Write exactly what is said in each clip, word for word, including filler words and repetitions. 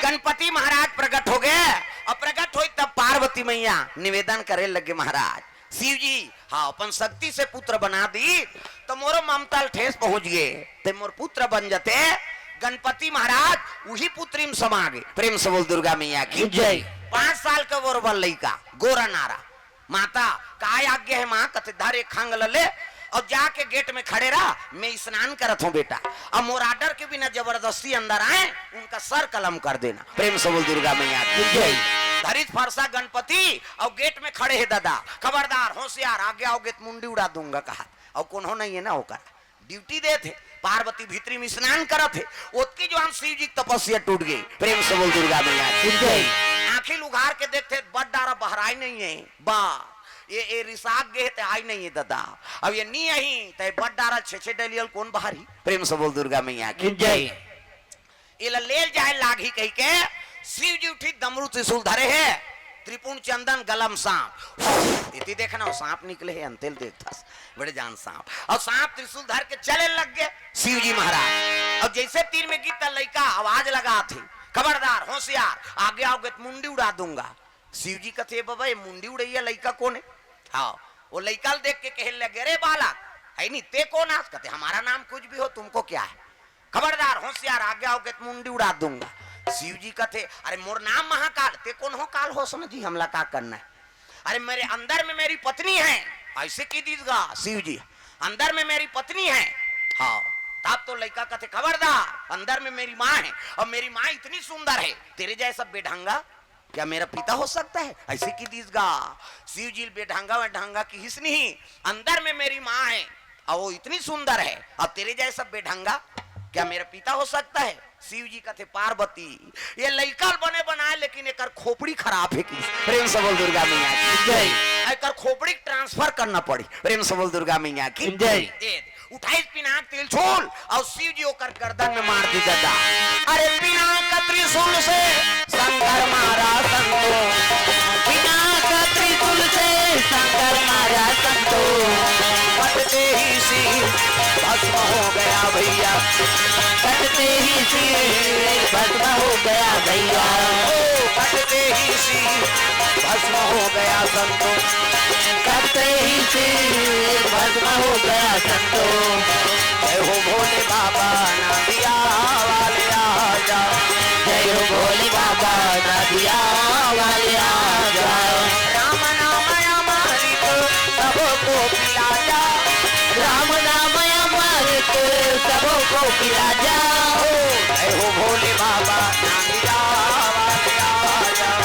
गणपति महाराज प्रकट हो गए। और प्रकट होई तब पार्वती मैया निवेदन करे लगे, महाराज, शिव जी, हाँ, अपन शक्ति से पुत्र बना दी, तो मोरो ममता ल ठेस पहुंच गए, ते मोर पुत्र बन जते। गणपति महाराज वही पुत्री में समा गए। प्रेम से बोल दुर्गा मैया की जय। पाँच साल के बरोबर लइका, गोरा नारा। माता, "काय आज्ञा है माँ?" कथे, "धर एक खंग ल ले और जाके गेट में खड़े रह, मैं स्नान करत हूँ बेटा। अब मोर आर्डर के बिना जबरदस्ती अंदर आए, उनका सर कलम कर देना।" प्रेम से बोल दुर्गा मैया की जय। धरित फरसा गणपति और गेट में खड़े है दादा, "खबरदार, होशियार, आगे आओगे तो मुंडी उड़ा दूंगा," कहा। और कोनो नहीं है ना होकर ड्यूटी देत हे, पार्वती भीतरी में स्नान करत हे, ओतकी जुवार शिव जी के तपस्या टूट गई। प्रेम से बोल दुर्गा मैया की जय। आंखी उघार के देखते, बड़ डारा बहराई नहीं है, बा, ये, ये रिसाक गे ते आई नहीं है दादा। अब ये नी अही, ते बड़ डारा छे छे डलियल कौन बहारी? प्रेम से बोल दुर्गा मैया की जय। एला लेल जाए लागही कही के शिव जी उठी, डमरू त्रिशूल धरे हे, त्रिपुंड चंदन गलम सांप। इति देखना, वो सांप निकले हे, अंतेल देखथस, बड़े जान सांप। और सांप त्रिशूल धर के चले लग गए शिव जी महाराज। और जैसे तीर में गीत लइका आवाज लगात हे, "खबरदार, होशियार, आगे आओगे तो मुंडी उड़ा दूंगा।" शिव जी कथे, "बाबा, ये मुंडी उड़ैया लइका कौन है?" हाँ, वो लइका ल देख के कहे लगे, "अरे बालक, है नहीं, ते कौन आस?" कथे, "हमारा नाम कुछ भी हो, तुमको क्या है? खबरदार, होशियार, आगे आओगे तो मुंडी उड़ा दूंगा।" शिव जी कथे, "अरे मोर नाम महाकाल, ते कौन हो काल होस न जी, हमला का करना है? अरे मेरे अंदर में मेरी पत्नी है," ऐसे की दीस गा शिव जी, "अंदर में मेरी पत्नी है।" हाँ, तब तो लइका कथे, "खबरदार, अंदर में मेरी माँ है और मेरी माँ इतनी सुंदर है, तेरे जैसा बेढंगा क्या मेरा पिता हो सकता है?" ऐसे की दीस गा शिव जी, "बेढंगा वेढंगा की हिस नहीं, अंदर में मेरी माँ है और वो इतनी सुंदर है, और तेरे जैसा बेढंगा क्या मेरा पिता हो सकता है?" शिव जी कथे, "पार्वती, ये लइका ल बने बनाए, लेकिन एकर खोपड़ी खराब है।" कि प्रेम से बोल दुर्गा मैया की जय। एकर खोपड़ी ट्रांसफर करना पड़ी। प्रेम से बोल दुर्गा मैया की जय। ए, उठाइस पिनाक त्रिशूल और शिव जी ओकर गर्दन में मार दी दादा। अरे पिनाक त्रिशूल से शंकर मारा संतो, पिनाक त्रिशूल से शंकर मारा संतो। फटते ही शिव भस्म हो गया भैया, फटते ही शिव भस्म हो गया भैया। ओ, फटते ही शिव भस्म हो गया संतो, फटते ही शिव भस्म हो गया संतो। जय हो भोले बाबा नादिया वाले आजा, जय हो भोले बाबा नादिया वाले आजा। राम नाम अमृत सबको पिला जा, राम नाम अमृत सबको पिला जा। जय हो भोले बाबा नादिया वाले आजा,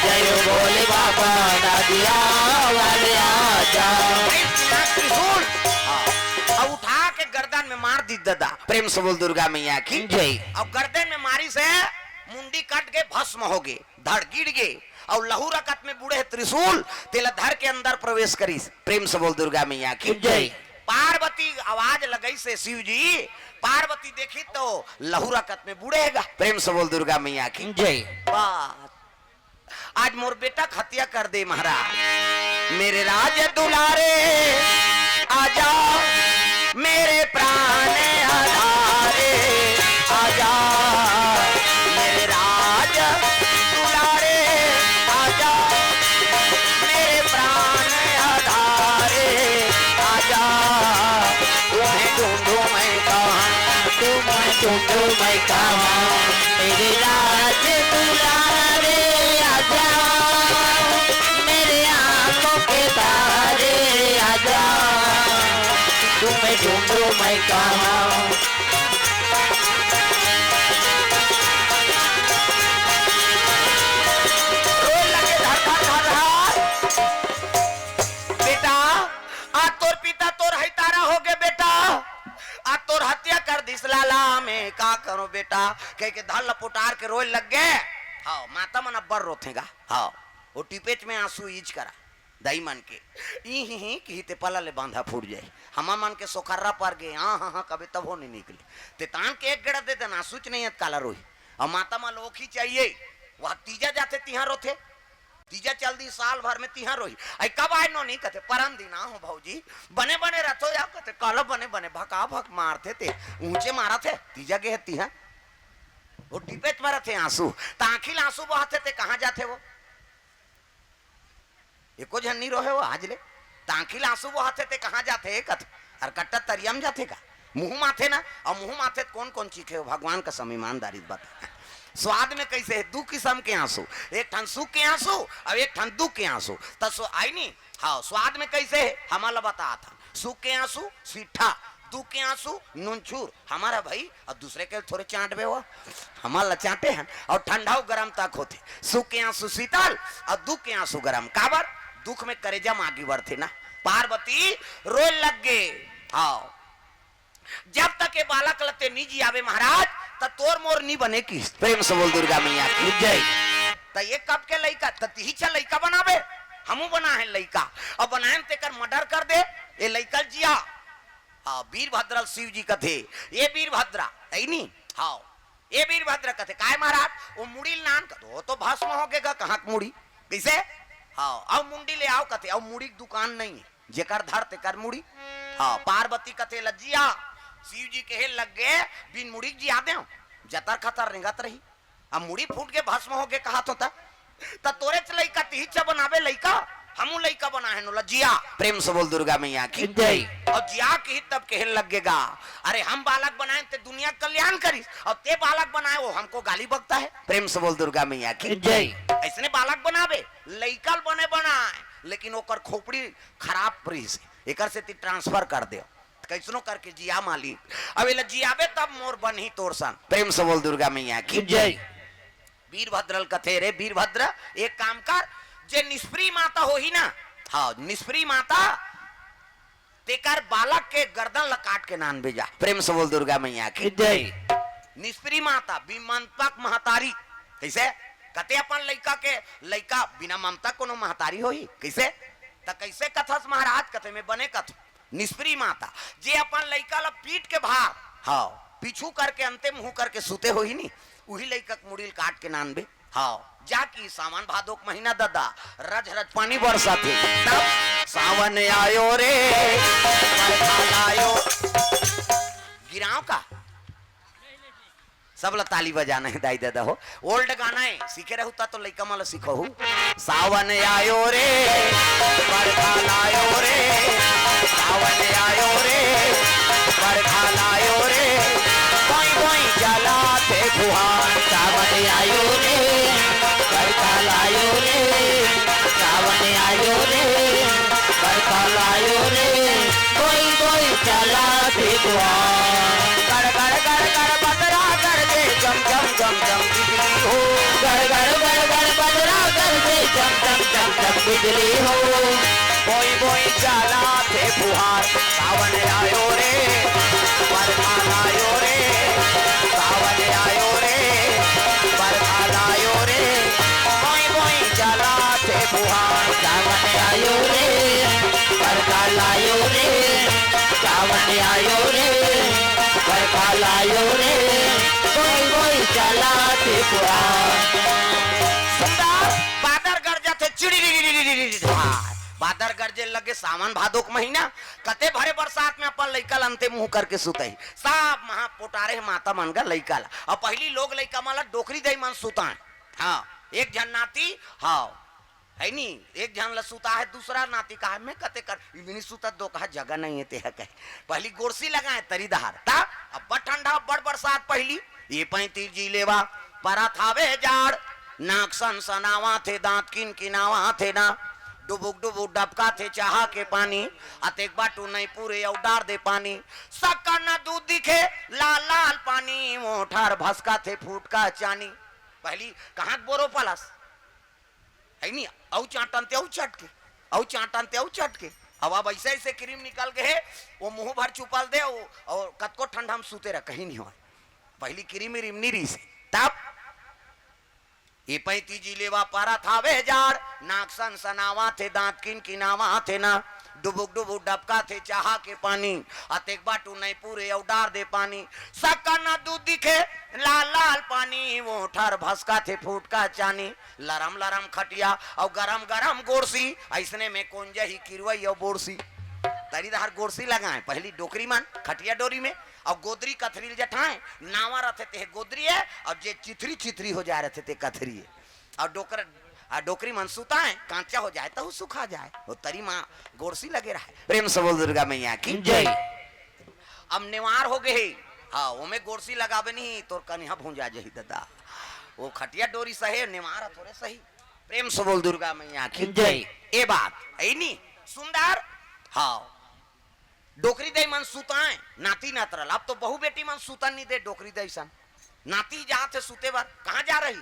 जय हो भोले बाबा नादिया वाले आजा। भाई, त्रिशूल, हाँ, अब उठा के गर्दन में मार दी दादा। प्रेम से बोल दुर्गा मैया की जय। अब गर्दन में मारी से मुंडी कट के भस्म हो गए, धड़ गिर गए, और लहू रकत में बूड़े त्रिशूल तेला धर के अंदर प्रवेश करिस। प्रेम से बोल दुर्गा मैया की जय। पार्वती आवाज लगई से शिव जी, पार्वती देखी तो लहू रकत में बूड़ेगा। प्रेम से बोल दुर्गा मैया की जय। बस, आज मोर बेटा के हत्या कर दे महाराज। मेरे राज दुलारे आजा, मेरे प्राण आधारे आजा, मेरे राज दुलारे आजा, मेरे प्राण आधारे आजा। तुम्हें ढूंढूं मैं कहाँ, तुम्हें ढूंढूं मैं कहाँ, मेरे राज दुलारे आजा, मेरे आंखों के तारे आजा, तुम्हें ढूंढूं मैं कहाँ। रोए लगे धर धर धर धर। बेटा, आज तोर पिता तोर हत्यारा हो गए बेटा, आज तोर हत्या कर दिस लाला, मैं का करूं बेटा, कह के धड़ लपोटार के रोए लग गए। हाँ, माता मन अब्बड़ रोथेगा। हाँ, वो टिपेच में आंसू ईज करा। दाई मन के, ई ही ही किही ते पला ले बांधा फूट जाए। हमा मन के सोखर्रा पर गे, हाँ, हाँ, हाँ, कबे तभो नहीं निकले। ते तान के एक गेड़ा दे देना, सूच नहीं है काला रोही। और माता मन लोग ही चाहिए, वह तीजा जाते तिहां रोथे। तीजा चल दी साल भर में तिहां रोही। आई कब आए नोनी कथे, "परन दिन आ हो भौजी, बने बने रथो या," कथे, "काला बने बने भका भक मारथे ते, ऊंचे मारा थे, तीजा गे है तिहां।" वो टिपेच मरत हे आंसू, त आंखी ल आंसू बहत हे, ते कहाँ जाथे वो? एको झन नी रोहे हो आज ले। त आंखी ल आंसू बहत हे, ते कहाँ जाथे? कथे, अरे कट्टा तरिया म जाथे का? मुंह माथे ना, अउ मुंह माथे त कोन कोन चीखे हो? भगवान कसम ईमानदारी बता। स्वाद में कैसे हे? दू किसम के आंसू, एक ठन सुख के आंसू अउ एक ठन दुख के आंसू। त सो आई नी, हाँ, स्वाद में कैसे हे? हमन ल बतात हन। सुख के आंसू सीठा, दुख के आंसू नूनछूर। हमर ह भई, अउ दूसरे के थोरे चांटबे वो। हमन ल चांटे हन। अउ ठंडा अउ गरम तक होथे। सुख के आंसू शीतल अउ दुख के आंसू गरम। काबर? दुख में करेजा म आगी बरथे ना। पार्वती रोए लग गे। हाँ, जब तक ये बालक ल ते नी जियाबे महाराज, त तोर मोर नी बने किहिस। प्रेम से बोल दुर्गा मैया की जय। त ये कब के लइका? त तिही च लइका बनाबे, हमू बनाहेन लइका। अउ बनाहेन तेकर murder कर दे, ये लइका ल जिया। हाँ, वीरभद्र ल शिव जी कथे, ये वीरभद्रा, हे नी? हाँ, ये वीरभद्र कथे, काय महाराज? वो मुड़ी ल नान कथे, वो तो भस्म हो गे गा, कहाँ के मुड़ी? कइसे? हाँ, अउ मुंडी ले आव कथे, अउ मुड़ी के दुकान नइ हे, जेकर धर तेकर मुड़ी। हाँ, पार्वती कथे ल जिया, शिव जी कहे लग गे, बिन मुड़ी के जिया देंव, जतर खतर रेंगत रही। अब मुड़ी फूट के भस्म हो गे कहत हो त, त तोरे च लइका तिही च बनाबे लइका, हमू लइका बनाहेन ओला जिया। प्रेम से बोल दुर्गा मैया की जय। अउ जिया किहिस तब कहे लग गे गा, अरे हम बालक बनाएन ते दुनिया के कल्याण करिस, अउ ते बालक बनाए वो हमको गाली बकता है। प्रेम से बोल दुर्गा मैया की जय। अइसने बालक बनाबे, लइका ल बने बनाए, लेकिन ओकर खोपड़ी खराब रहिस, एकर सेती transfer कर देव। कइसनो करके जिया मालिक, अब एला जियाबे तब मोर बनही तोर सन। प्रेम से बोल दुर्गा मैया की जय। वीरभद्र ल कथे, रे वीरभद्र, एक काम कर, जे निष्प्रिय माता होही ना, हाँ, निष्प्रिय माता, तेकर बालक के गर्दन ल काट के नानबे जा। प्रेम से बोल दुर्गा मैया की जय। निष्प्रिय माता, बिन ममता के महतारी। कइसे? कथे अपन लइका के, लइका बिना ममता कोनो महतारी होही? कइसे? त कइसे कथस महाराज? कथे में बने कथों। निष्प्रिय माता, जे अपन लइका ल पीट के भार, हाँ, पीछू करके, अंते मुंह करके सुते होही नी, उही लइका के मुड़ी ल काट के नानबे। हाँ, जा कि सावन भादो के महीना ददा, रज रज पानी बरसत हे। तब सावन आयो रे, बरखा लायो। गिराव का? सब ला ताली बजाना हे दाई ददा हो। Old गाना हे, सीखे रहू त तो लइका मन ला सिखहू। सावन आयो रे, बरखा लायो रे, सावन आयो रे, बरखा लायो रे, बोई बोई चलाथे फुहार। सावन आयो रे, बरखा लायो रे, सावन आयो रे, बरखा लायो रे, बोई बोई चलाथे फुहार। गड़ गड़ गड़ गड़ बदरा गरजे, चम चम चम चम बिजली हो। गड़ गड़ गड़ गड़ बदरा गरजे, चम चम चम चम बिजली हो। बोई बोई चलाथे फुहार, सावन आयो रे, बरखा लायो रे, सावन आयो रे, बरखा लायो रे, बोई बोई चलाथे फुहार। सावन आयो रे, बरखा लायो रे, सावन आयो रे, बरखा लायो रे, बोई बोई चलाथे फुहार। सुंदर बादर गरजत हे, चिड़ी री री री री री री। बादर गरजे लगे, सावन भादो के महीना, कते भरे बरसात में अपन लइका ल अंते मुंह करके सुतही। सब महा पोटारे हे माता मन गा लइका ला। अउ पहिली लोग लइका मन ला डोकरी दई मन सुताए। हाँ, एक झन नाती, हाँ, हे नी, एक झन ला सुता हे, दूसरा नाती कहा, मैं कते कर, इमनी सुतत दो कहा, जगह नहीं हे, ते ह कहे। पहिली गोरसी लगाए तरी दहार, ता अब्बड़ ठंडा, अब्बड़ बरसात पहिली, ये पैंती जी लेवा, परत हावे जाड़, नाक सनसनावत हे, दांत किनकिनावत हे ना, डुबुक डुबुक डबकत हे चाहा के पानी, अतेक बाटू नइ पूरे अउ डार दे पानी, सक्कर न दूध दिखे, लाल लाल पानी, मोठर भसकत हे फूटका चानी। पहिली कहाँ के बोरो पलस? हे नी, अउ चांटन ते अउ चटके, अउ चांटन ते अउ चटके। अब, अब अइसे अइसे क्रीम निकल गे हे, वो मुंह भर चुपल दे, वो, अउ कतको ठंडा म सुते रह, कहीं नहीं होय। पहिली क्रीम व्रीम नहीं रहिस हे। तब ये पैंती जी लेवा परत हावे जाड़, नाक सनसनावत हे, दांत किनकिनावत हे ना, डुबुक डुबुक डबकत हे चाहा के पानी, अतेक बाटू नइ पूरे अउ डार दे पानी, सक्कर न दूध दिखे, लाल लाल पानी, मोठर भसकत हे फूटका चानी, लरम लरम खटिया अउ गरम गरम गोरसी, अइसने में कोन जही किरवई अउ बोरसी। तरी दहार गोरसी लगाए पहिली डोकरी मन खटिया डोरी में, अउ गोदरी कथरी ल जठाए, नावा रथे ते गोदरी हे, अउ जे चिथरी चिथरी हो जाए रथे ते कथरी हे। अउ डोकर, अउ डोकरी मन सुताए, कांचा हो जाए तहू सुखा जाए, ओ तरी मा गोड़सी लगे रहे। प्रेम से बोल दुर्गा मैया की जय। अब नेवार हो गे हे, हाँ, ओमे गोड़सी लगाबे नहीं, तोर कनिहा भूंजा जही ददा, ओ खटिया डोरी सहे, नेवार ह थोरे सही। प्रेम से बोल दुर्गा मैया की जय। ए बात, ऐ नी, सुंदर, हाँ, डोकरी दई मन सुताए, नाती नतरा ल, अब तो बहू बेटी मन सुतन नी दे डोकरी दई सन। नाती जात हे सुते बर, कहाँ जा रही?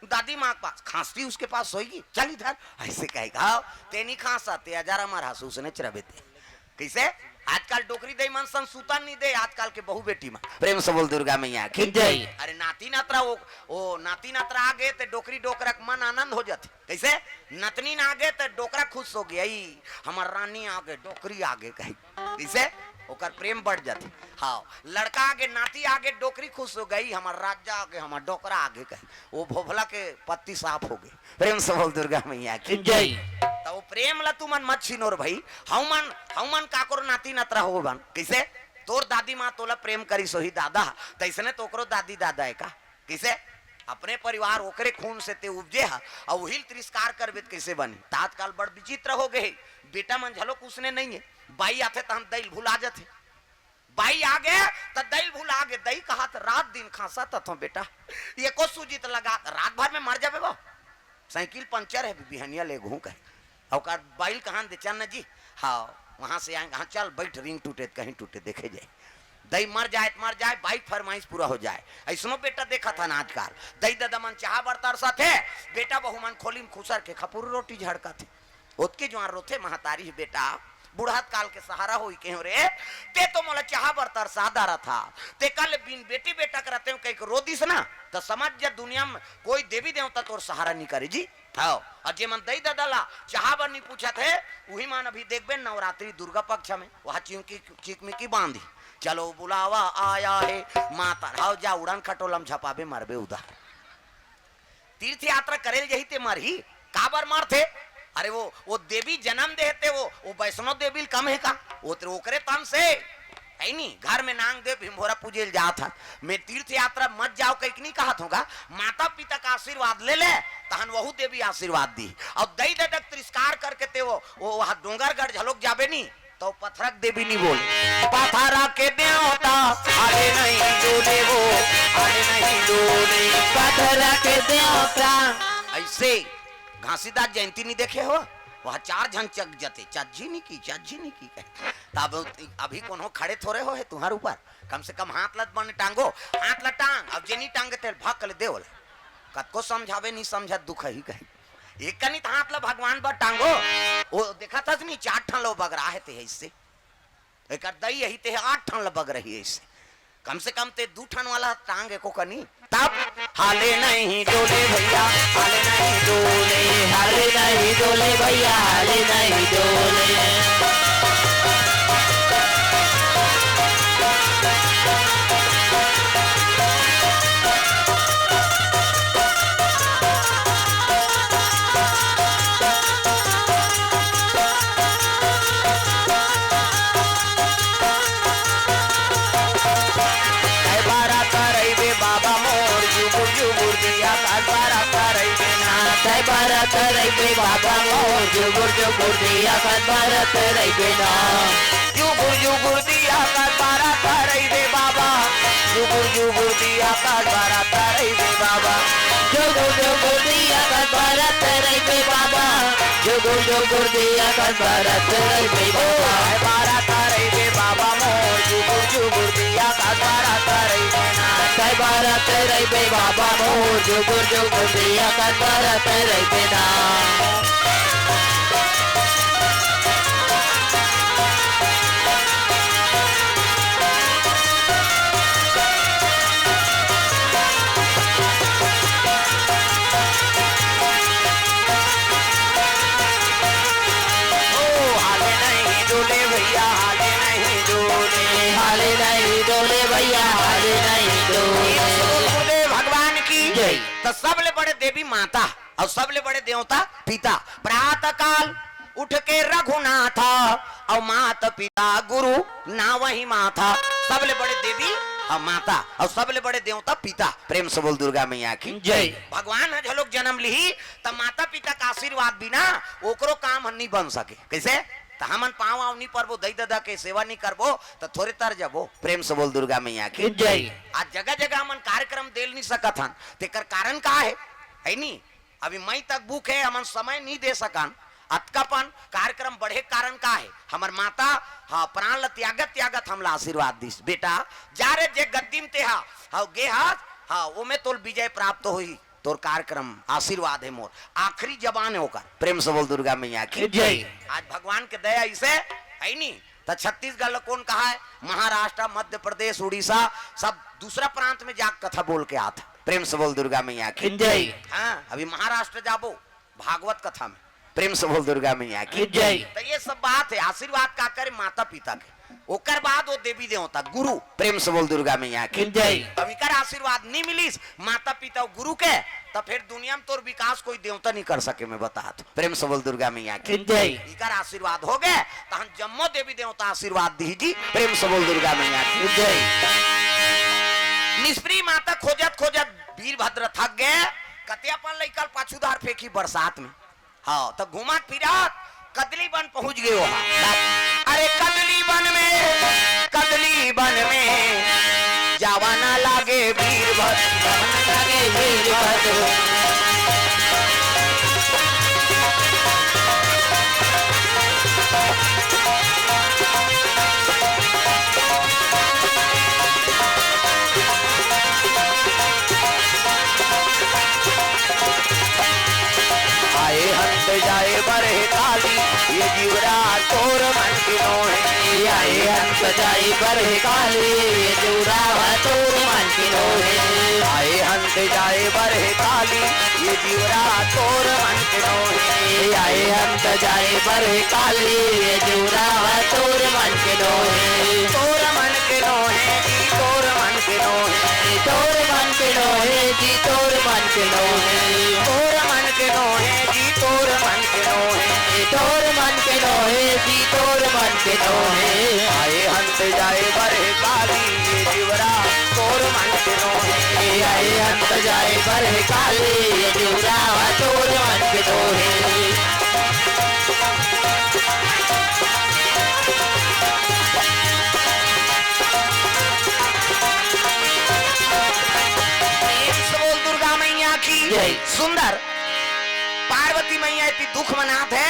दादी माँ के पास। खांसती उसके पास सोएगी, चल इधर, ऐसे कहेगा। हाँ, ते नी खांसा, ते अजारा मरहास, उसने चरबे ते। कइसे? आजकल डोकरी दई मन सन सुतन नी दे, आजकल के बहू बेटी मन। प्रेम से बोल दुर्गा मैया की जय। अरे नाती नतरा ओ, ओ नाती नतरा आगे ते डोकरी डोकरा के मन आनंद हो जाथे। कइसे? नतनीन आगे त डोकरा खुश हो गे, "अई, हमर रानी आगे, डोकरी आगे," कही। कइसे? ओकर प्रेम बढ़ जाथे। हाँ, लड़का आगे, नाती आगे, डोकरी खुश हो गे, "हमर राजा आगे, हमर डोकरा आगे," कही। ओ भोभला के पत्ती साफ हो गे। प्रेम से बोल दुर्गा मैया की जय। त ओ प्रेम ल तुमन मत छीनो रे भई। हमन, हमन काकरो नाती नतरा होबन। कइसे? तोर दादी माँ तोला प्रेम करिस होही दादा, तइसने तो ओकरो दादी दादा हे का? कइसे? अपने परिवार ओकरे खून से ते उपजे ह, अउ उही ल तिरस्कार करबे त कइसे बनी? त आजकल बड़ विचित्र हो गे हे, बेटा मन घलो कुसने नइ हे। बाई आथे तहन दई ल भुला जाथे। बाई आगे त दई ल भुला गे, दई कहत रात दिन खांसत हथों बेटा, एको सूजी त लगा, रात भर में मर जाबे वो। साइकिल पंचर हे, बिहनिया लेगहूं कहे। अउ का बाई ल कहन दे, "चल न जी, हाँ, वहां से आएंगे, हाँ, चल, बैठ, रिंग टूटे त कहीं टूटे, देखे जाए। दई मर जाए त मर जाए, बाई के फरमाइश पूरा हो जाए।" अइसनो बेटा देखत हन आजकल, दई ददा मन चाहा बर तरसत हे, बेटा बहू मन खोली म खुसर के खपुर रोटी झड़कत हे। ओतके जुवार रोथे महतारी ह, "बेटा, बुढ़त काल के सहारा होई केहेंव रे, ते तो मोला चाहा बर तरसा डारत हस, ते कल बिन बेटी बेटा के रतेंव कहिके रो दिस ना, त समझ जा दुनिया म कोई देवी देवता तोर सहारा नी करे जी।" हव, अउ जेमन दई ददा ला चाहा बर नी पूछत हे, उही मन अभी देखबे नवरात्रि दुर्गा पक्ष में, वहाँ चिमकी, चिकमिकी बांधी, "चलो बुलावा आया है माता", हव, जा उड़न खटोला म झपाबे, मरबे उदा। तीर्थ यात्रा करे ल जही ते मरही, काबर मरथे? अरे वो, वो देवी जनम दे हे ते वो, वो वैष्णो देवी ल कम हे का? वो तो ओकरे तन से हे नी, घर में नांग देव भिंभोरा पूजे ल जात हस। मैं तीर्थ यात्रा मत जाव कहिके नी कहत हों गा, माता पिता का आशीर्वाद ले ले, तहन वहू देवी आशीर्वाद दी। अउ दई ददा के तिरस्कार करके ते वो, वो वहाँ डोंगरगढ़ घलोक जाबे नी, त पथरा के देवी नी बोले, पथरा के देवता, हाले नहीं डोले वो, हाले नहीं डोले। पथरा के देवता। अइसे घासीदास जयंती नी देखे हो, वहाँ चार झन चघ जथे, "चज्झी नी की, चज्झी नी की" कहे। तब अभी कोनो खड़े थोरे हो हे तुंहर ऊपर, कम से कम हाथ ल बने टांगो, हाथ ल टांग, अब जे नी टांगे तेल भाग कर दे ओला। कतको समझाबे नी समझत, दुखही कहे। एक कनिक हाथ ल भगवान बर टांगो, वो देखत हस नी, चार ठन ल बगरा हे ते अइसे। एकर दई अही ते आठ ठन ल बगरही अइसे। कम से कम ते दू ठन वाला टांग एको कनी। तब हाले नहीं डोले भैया, हाले नहीं डोले, हाले नहीं डोले भैया, हाले नहीं डोले। तैं बरत रहिबे बाबा मोर, जुगुर जुगुर दिया कस बरत रहिबे ना। तैं बरत रहिबे बाबा मोर, जुगुर जुगुर दिया कस बरत रहिबे ना। जुगुर जुगुर दिया कस बरत रहिबे बाबा, जुगुर जुगुर दिया कस बरत रहिबे बाबा। जुगुर जुगुर दिया कस बरत रहिबे बाबा, जुगुर जुगुर दिया कस बरत रहिबे बाबा। तैं बरत रहिबे बाबा मोर, जुगुर जुगुर दिया कस बरत रहिबे ना। तैं बरत रहिबे बाबा मोर, जुगुर जुगुर दिया कस बरत रहिबे ना। ओ, हाले नहीं डोले भैया, हाले नहीं डोले। हाले नहीं डोले भैया, हाले नहीं डोले। गुरुदेव भगवान की जय। त सबले बड़े देवी माता अउ सबले बड़े देवता पिता। प्रातः काल उठ के रघुनाथा, अउ मात पिता गुरु नावहि माथा। सबले बड़े देवी ह माता अउ सबले बड़े देवता पिता। प्रेम से बोल दुर्गा मैया की जय। भगवान ह घलोक जनम लिही त माता पिता के आशीर्वाद बिना ओकरो काम ह नी बन सके। कइसे? त हमन पाँव आँव नी परबो, दई ददा के सेवा नी करबो त थोरे तर जबो। प्रेम से बोल दुर्गा मैया की जय। आज जगह जगह हमन कार्यक्रम दे ल नी सकत हन, तेकर कारण का हे? हे नी? अभी मई तक बुक हे, हमन समय नी दे सकन। अतकापन कार्यक्रम बढ़े के कारण का हे? हमर माता ह प्राण ल त्यागत त्यागत हमला आशीर्वाद दिस, बेटा जा रे, जे गद्दी म तेहा हव गे हस, ह ओमे तोल विजय प्राप्त होही। तोर कार्यक्रम आशीर्वाद हे मोर, आखिरी जबान हे ओकर। प्रेम से बोल दुर्गा मैया की जय। आज भगवान के दया अइसे हे नी, त छत्तीसगढ़ ल कोन कहाय? महाराष्ट्र, मध्य प्रदेश, उड़ीसा, सब दूसरा प्रांत में जाके कथा बोल के आत। प्रेम से बोल दुर्गा मैया की जय। हाँ, अभी महाराष्ट्र जाबो भागवत कथा में। प्रेम से बोल दुर्गा मैया की जय। त ये सब बात हे, आशीर्वाद का करे? माता पिता के। ओकर बाद वो देवी देवता गुरु। प्रेम से बोल दुर्गा मैया की जय। अब इकर आशीर्वाद नी मिलिस माता पिता अउ गुरु के, त फेर दुनिया में तोर विकास कोई देवता नी कर सके, मैं बतात हँव। प्रेम से बोल दुर्गा मैया की जय। इकर आशीर्वाद हो गे, तहन जम्मो देवी देवता आशीर्वाद दिही जी। प्रेम से बोल दुर्गा मैया की जय। निष्प्रिय माता खोजत खोजत वीरभद्र थक गे, कते अपन लइका ल पाछू धार फेंकी बरसात में। हाँ, त घूमत फिरत कदली बन पहुंच गे ओहा। अरे कदली बन में, कदली बन में जावा ना लागे वीरभद्र, लागे वीरभद्र। आए हंत जाए बरह काली, ये जीवरा तोर मन के नोहे। आए हंत जाए बरह काली, ये जीवरा तोर मन के नोहे। आए हंत जाए बरह काली, ये जीवरा तोर मन के नोहे। आए हंत जाए बरह काली, ये जीवरा तोर मन के नोहे। तोर मन के नोहे जी, तोर मन के नोहे। तोर मन के नोहे जी, तोर मन के नोहे। तोर मन के नोहे जी, तोर मन के नोहे। तोर मन के नोहे जी, तोर मन के नोहे। आए हंत जाए बरह काली, ये जीवरा तोर मन के नोहे। आए हंत जाए बरह काली, ये जीवरा तोर मन के नोहे। प्रेम से बोल दुर्गा मैया की जय। सुंदर पार्वती मैया इतनी दुख मनात हे,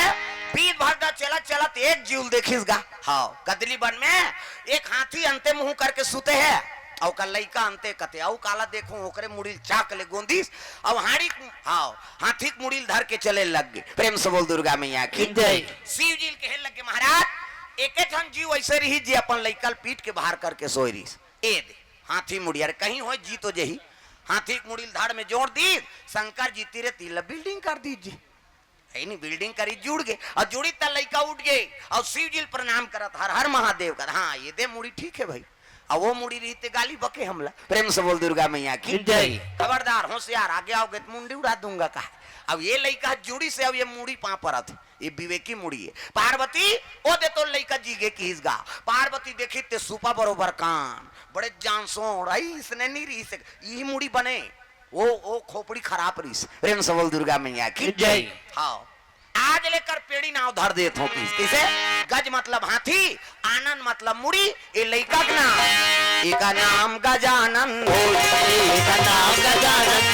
वीरभद्र चलत चलत एक जीव ल देखिस गा। हाँ, कदली बन में एक हाथी अंते मुंह करके सुते हे, अउ ओकर लइका अंते कते, अउ काला देखहूं, ओकरे मुड़ी ल चाक ले गोंदिस, अउ हाड़ी, हाँ, हाथी के मुड़ी ल धर के चले लग गे। प्रेम से बोल दुर्गा मैया की जय। शिव जी ल कहे लग गे, महाराज, एके ठन जीव अइसे रिहिस जे अपन लइका ल पीट के बाहर करके सोय रिहिस। ए दे, हाथी मुड़ी, अरे कहीं होय जी तो जही। हाथी के मुड़ी ल धड़ में जोड़ दिस, शंकर जी तीरे तीर ल building कर दिस जी। हे नी, building करी जुड़ गे, अउ जुड़ी त लइका उठ गे, अउ शिव जी ल प्रणाम करत, हर हर महादेव कर, हाँ, ये दे मुड़ी ठीक हे भाई, अउ वो मुड़ी रहिते गाली बके हमला। प्रेम से बोल दुर्गा मैया की जय। खबरदार, होशियार, आगे आओगे त मुंडी उड़ा दूंगा कहा। अब ये लइका जुड़िस हे, अब ये मुड़ी पाँव परत हे, ये विवेकी मुड़ी हे। पार्वती, ओ दे तोर लइका जी गे किहिस गा। पार्वती देखिस ते सूपा बरोबर कान, बड़े जान सोंड़, अइसने नी रिहिस हे, इही मुड़ी बने। वो, वो खोपड़ी खराब रिहिस। प्रेम से बोल दुर्गा मैया की जय। हाँ। आज लेकर पेड़ी नाव धर देत हों किहिस। कइसे? गज मतलब हाथी, आनन मतलब मुड़ी, ए लइका के नाम। एका नाम गजानन। एका नाम गजानन।